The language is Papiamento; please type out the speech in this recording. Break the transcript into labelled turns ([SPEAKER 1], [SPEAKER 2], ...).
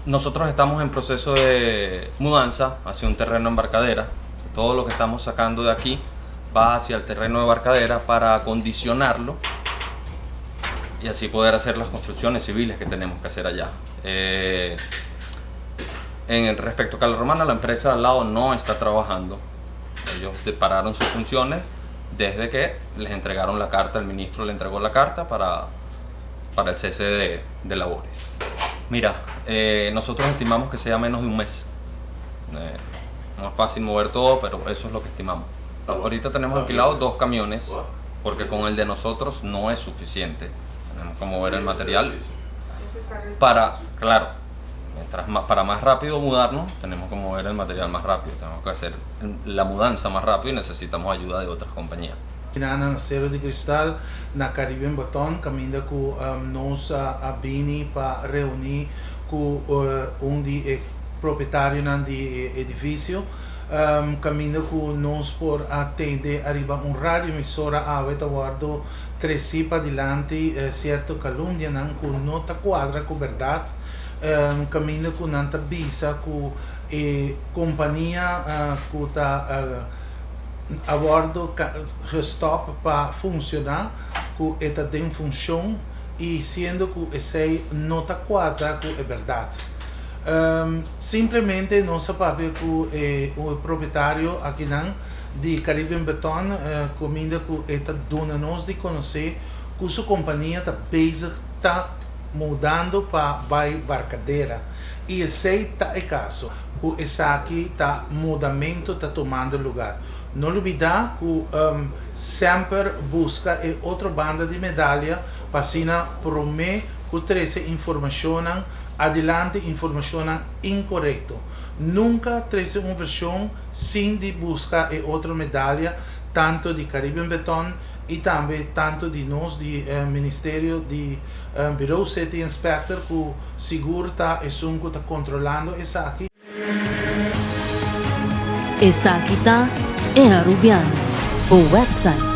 [SPEAKER 1] Nosotros estamos en proceso de mudanza hacia un terreno en Barcadera. Todo lo que estamos sacando de aquí va hacia el terreno de Barcadera para acondicionarlo y así poder hacer las construcciones civiles que tenemos que hacer allá. En el respecto a Cala Romana, la empresa de al lado no está trabajando. Ellos pararon sus funciones desde que les entregaron la carta, el ministro le entregó la carta para el cese de labores. Mira, nosotros estimamos que sea menos de un mes. No es fácil mover todo, pero eso es lo que estimamos. Ahorita tenemos alquilados dos camiones, porque con el de nosotros no es suficiente. Tenemos que mover el material para, claro, mientras más, para más rápido mudarnos, tenemos que mover el material más rápido, tenemos que hacer la mudanza más rápido y necesitamos ayuda de otras compañías.
[SPEAKER 2] Na Cero de Cristal, na Caribbean Beton, caminda cu nos a bini pa reuni cu un di e propietario di edificio, caminda cu nos por atende ariba un radio emisora awe ta wordo treci pa dilanti cierto calumnia nan cu no ta cuadra cu berdad, caminda cu nan ta bisa cu e compania cu ta a wordo gestop pa funciona, cu ta den funcion y siendo cu esey no ta cuadra cu e berdad. Simplemente nos a papia cu e propietario aki nan di Caribbean Beton, caminda cu ta duna nos di conoce cu su compania ta bezig ta mudando pa bay Barcadera y esey ta e caso cu esaki ta mudamento ta tumando lugar. No lubida cu semper busca e otro banda di medaya pa asina prome cu trece informacion adelante, informacion incorecto. Nunca trece un version sin di busca e otro medaya, tanto di Caribbean Beton y tambe tanto di nos di Ministerio di Bureau City Inspector, cu sigur ta esun cu ta controlando esaki.
[SPEAKER 3] Esaki ta E Arubiano, e website.